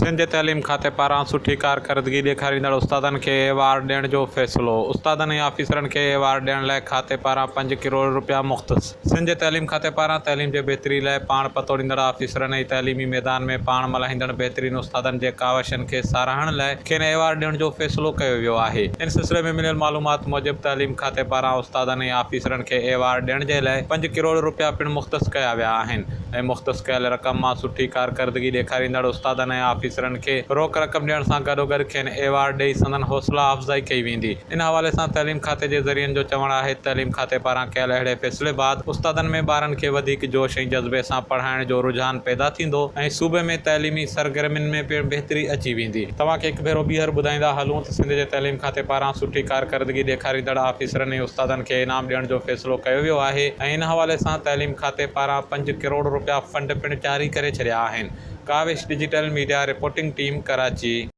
سنڌ جي تعليم کاتي پاران سٺي ڪارڪردگي ڏيکاريندڙ استادن کي ايوارڊ ڏيڻ جو فيصلو، استادن ۽ آفيسرن کي ايوارڊ ڏيڻ لاء کاتي پاران پنج ڪروڙ رپيا مختص. سنڌ جي تعليم کاتي پاران تعليم جي بهتري لاء پاڻ پتوڙيندڙ آفيسرن ۽ تعليمي ميدان ۾ پاڻ ملهائيندڙ بهترين استادن جي ڪاوشن کي ساراهڻ لاء کين ايوارڊ ڏيڻ جو فيصلو ڪيو ويو آهي. ان سلسلي ۾ مليل معلومات موجب تعليم کاتي پاران استادن ۽ آفيسرن کي ايوارڊ ڏيڻ جي لاء پنج ڪروڙ رپيا پڻ مختص ڪيا ويا آهن. ۽ مختص ڪيل رقم مان سٺي ڪارڪردگي ڏيکاريندڙ استادن ۽ آفيسرن کي روڪ رقم ڏيڻ سان گڏوگڏ کين ايوارڊ ڏئي سندن حوصلا افزائي ڪئي ويندي. ان حوالي سان تعليم کاتي جي ذريعن جو چوڻ آهي ته تعليم کاتي پاران ڪيل اهڙي فيصلي بعد استادن ۾ ٻارن کي وڌيڪ جوش ۽ جذبي سان پڙهائڻ جو رجحان پيدا ٿيندو ۽ صوبي ۾ تعليمي سرگرمين ۾ پڻ بهتري اچي ويندي. توهان کي هڪ ڀيرو ٻيهر ٻڌائيندا هلون ته سنڌ جي تعليم کاتي پاران سٺي ڪارڪردگي ڏيکاريندڙ آفيسرن ۽ استادن کي انعام ڏيڻ جو فيصلو ڪيو ويو آهي ۽ ان حوالي سان تعليم کاتي پاران پنج ڪروڙ رپيا فنڊ پڻ جاري ڪري ڇڏيا آهن. Kawish digital media reporting team Karachi.